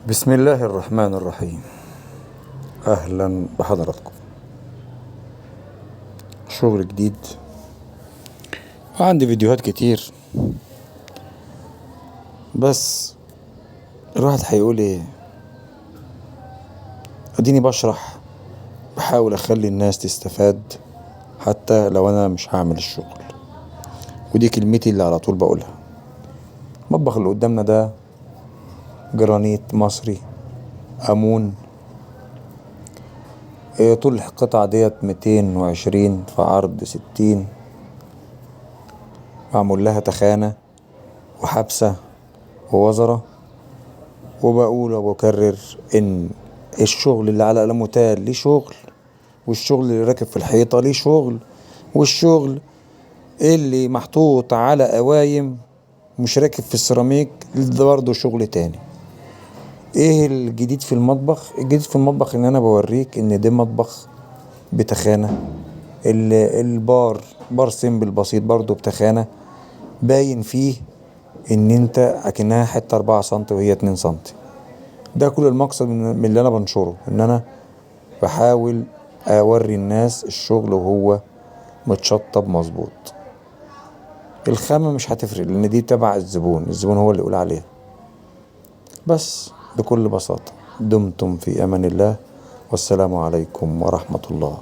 بسم الله الرحمن الرحيم. اهلا بحضراتكم. شغل جديد وعندي فيديوهات كتير، بس الواحد هيقول ايه؟ اديني بشرح، بحاول اخلي الناس تستفاد حتى لو انا مش هعمل الشغل، ودي كلمتي اللي على طول بقولها. المطبخ اللي قدامنا ده جرانيت مصري امون، طول القطعة ديت 220 في عرض 60، معمول لها تخانة وحبسة ووزرة. وبقول وبكرر ان الشغل اللي على الموتال ليه شغل، والشغل اللي راكب في الحيطة ليه شغل، والشغل اللي محطوط على قوايم مش راكب في السيراميك ده برضه شغل تاني. ايه الجديد في المطبخ؟ الجديد في المطبخ ان انا بوريك ان ده مطبخ بتخانة، البار بار simple بسيط برضه بتخانة، باين فيه ان انت اكنها حتة 4 سنتي وهي 2 سنتي. ده كل المقصد من اللي انا بنشره، ان انا بحاول اوري الناس الشغل وهو متشطب مظبوط. الخامة مش هتفرق لان دي تبع الزبون، الزبون هو اللي يقول عليها. بس بكل بساطة دمتم في امان الله، والسلام عليكم ورحمة الله.